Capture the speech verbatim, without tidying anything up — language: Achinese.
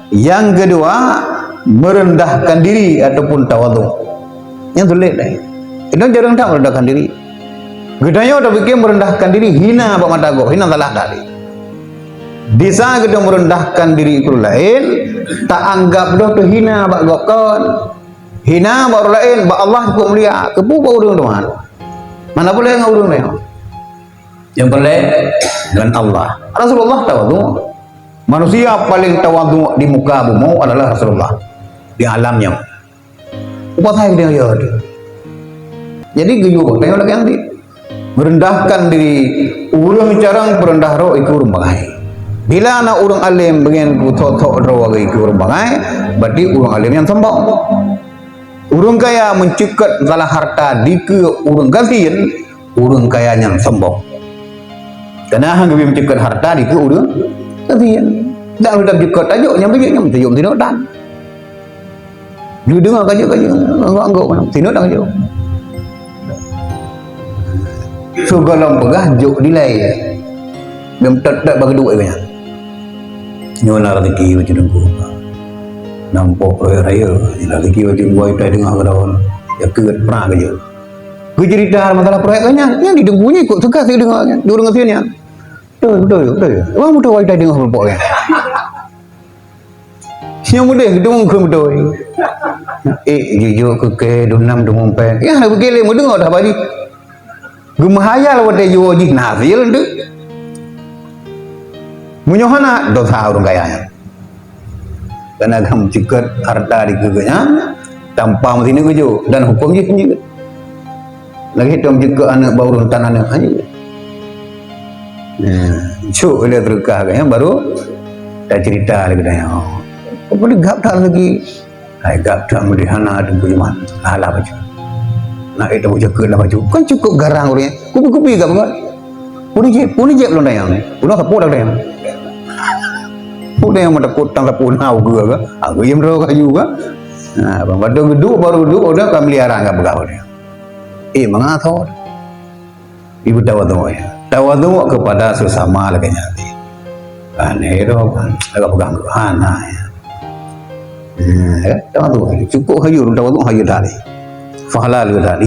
Nyang keudua, meurendahkan diri ataupun tawadhu. Nyan sulet deh. Inong jareueng that meurendahkan diri. Geutanyoe tapike meurendahkan diri hina bak mata gob, hina salah that. Di saat geutanyoe meurendahkan diri keu ureueng laén, taanggab droe teuhina bak gob kon. Hina bak ureueng laén, bak Allah cukôp mulia. Keupeue bak ureueng teuma? Mana boleh ngon ureueng laén? Nyang peureulèe ngon Allah. Rasulullah tawadhu. Manusia paling tawadhu di muka bumoe adalah Rasulullah di alam nyoe. Upat hai dia ya tu. Jadi geuyue tanyoe lagèe nyan. Meurendahkan diri, ureueng carông peureundah droe dikeue ureueng bangai. Bila na ureueng além beungèn geuthok-thok droe dikeue ureueng bangai, berarti ureueng além nyan sombong. Ureueng kaya meuceukeut salah harta dikeue ureueng gasien, ureueng kaya nyan sombong. Karena han geubri meuceukeut harta dikeue ureueng gasien. Dak udah meuceukeut tajok nyang beujeuet nyan tajok meutinok dan. Ju deungoe ka jeuet, ka jeuet. Anggok-anggok meunan. Sinot dah ka jeuet. Sigohlom peugah jok dilèe. Dem tet-tet bak geuduek nyan. Nyoe na rezeki bak Teungku. Nampak proyek raya, rezeki bak Teungku, tai teungoh keudroe. Ya keuet prak ka jeuet. Geucerita masalah proyek nyan, nyan di Teungku nyan ikot teuka sideungoe nyan. Di ureueng gasien nyan. Beutôi, beutôi, beutôi. Ureueng beutôi tai teungoh kelompok nyan. Sinyang mudeh, geudong keu beutôi. Eh, jijok keu kèe, dum nam dum umpèe. Ya, na bukit lé meudeungoe dah bari. Geumeuhayal watèe jiwoe jih na hasil tu. Meunyoe hana, dosa ureueng kaya nyan. Karena ka meuceukeut harta dikeue nyan, tanpa meusineuk geujok dan huköm jih hanjeuet. Lagèe tom jeuet keu aneuk bak ureueng tan aneuk hanjeuet. Nah, cuk lé teureukah nyan baru tacerita lé geutanyoe. Apa dia gap that lagi? Hai gap that meudeh hana ada beriman. Alah baca. Nak itu baca ke lah baca. Kan cukup garang urang. Kupi-kupi gap kan. Puni jeb, puni jeb lôn dayang ni. Puni sapu dah dayang. Puni yang mata kutang sapu nau ke kan. Aku yang berapa kayu kan. Nah, bang, baru geduk, baru geduk, udah kami liaran kat pegang dia. Eh, mengapa? Ibu tawadhu ya. Tawadhu kepada sesama lagèe nyan. Kan, eh, tu, kan, agak pegang tu. Ha, nah, ya. Hmm, ya, tawadhu. Cukup hayu, tawadhu hayu tadi. Fahla lu tadi.